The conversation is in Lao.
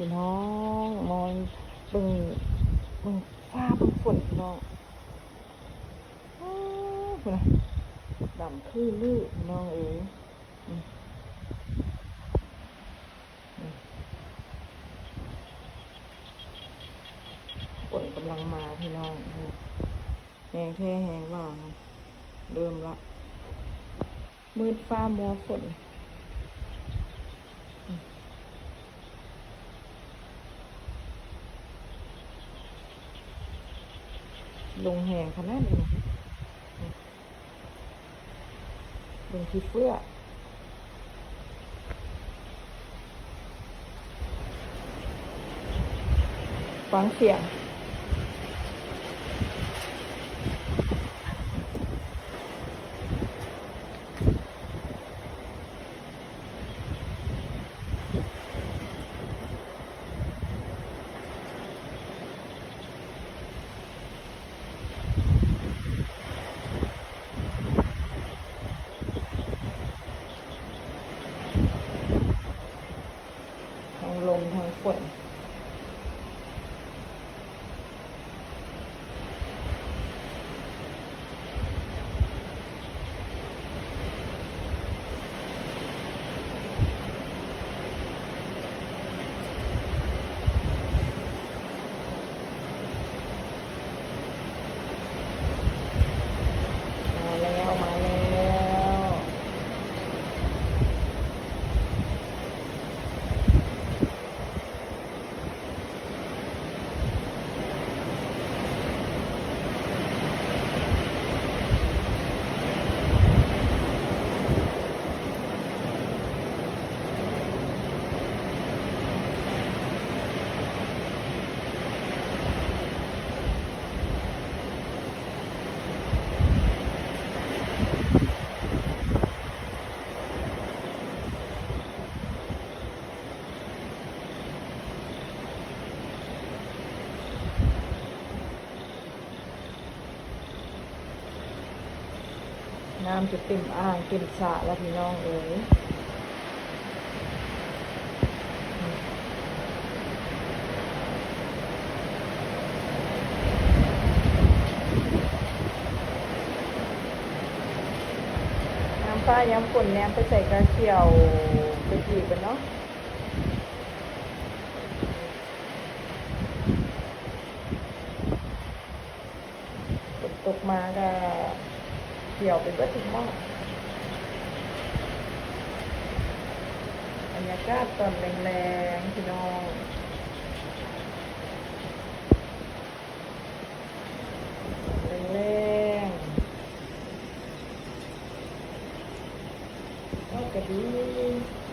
ພີ່ນ້ອງ ມາເບິ່ງ ເບິ່ງຟ້າເບິ່ງຝົນພີ່ນ້ອງ. ອ້າວ ພຸ້ນນະ ດຳຄືລືພີ່ນ້ອງເອີຍ. ອືມ ອືມ ຝົນກຳລັງມາພີ່ນ້ອງ. ອືມ ແຮງແທ້ແຮງວ່າ ເລີ່ມລະ ມືດຟ້າມົວຝົນ. ລົງແຮງຂະໜາດນີ້ນະ ເບິ່ງຂີ້ເຝື້ອ. ຟັງສຽງ ທັງລົມທັງຝົນ. ມາແລ້ວ ມາແລ້ວ. ນ້ຳຈະເຕັມອ່າງເຕັມສະແລ້ວພີ່ນ້ອງເອີຍ. ຍາມຟ້າຍາມຝົນແນມໄປໃສກະຂຽວໄປກີບເນາະ. ຝົນຕົກມາກະຂຽວໄປເບິດທຸກໝ່ອງ. ບັນຍາກາດຕອນແລງໆ ພີ່ນ້ອງ ແລງໆ ອາກາດກະດີ.